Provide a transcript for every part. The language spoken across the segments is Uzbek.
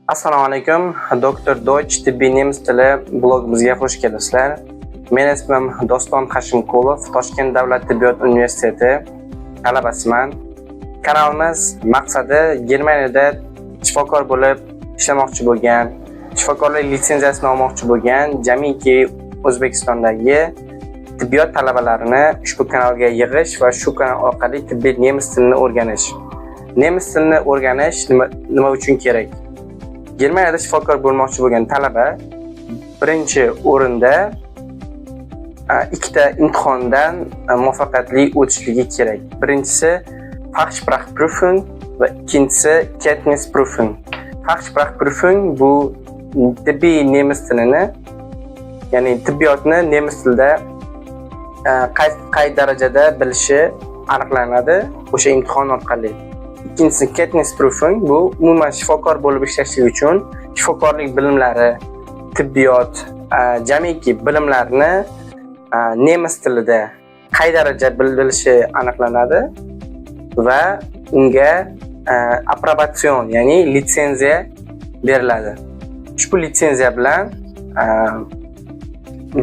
Assalomu alaykum, Doktor Deutsch tibbiy nemis tili blogimizga xush kelibsizlar. Meni ismim Doston Hashimqulov, Toshkent davlat tibbiyot universiteti talabasiman. Kanalimiz maqsadi Germaniyada shifokor bo'lib ishlamoqchi bo'lgan, shifokorlik litsenziyasini olmoqchi bo'lgan jamiki O'zbekistondagi tibbiyot talabalarini ushbu kanalga yig'ish va shu kanal orqali tibbiy nemis tilini o'rganish. Nemis tilini o'rganish nima uchun kerak? Germaniyada shifokor bo'lmoqchi bo'lgan talaba birinchi o'rinda ikkita imtihondan muvaffaqiyatli o'tishligi kerak. Birinchisi Fachsprachprüfung va ikkinchisi Kenntnisprüfung. Fachsprachprüfung bu tibbiy nemis tilini, ya'ni tibbiyotni nemis tilida qay darajada bilishi aniqlanadi o'sha imtihon orqali. Ikkinchisi Kenntnisprüfung, bu umuman shifokor bo'lib ishlashlik uchun shifokorlik bilimlari, tibbiyot, jamiki bilimlarni nemis tilida qay daraja bilishi aniqlanadi va unga Approbation, ya'ni litsenziya beriladi. Ushbu litsenziya bilan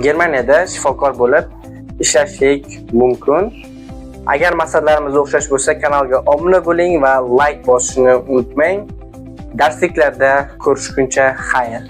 Germaniyada shifokor bo'lib ishlashlik mumkin. Agar maqsadlarimiz o'xshash bo'lsa, kanalga obuna bo'ling va layk bosishni unutmang. Darsliklarda ko'rishguncha xayr.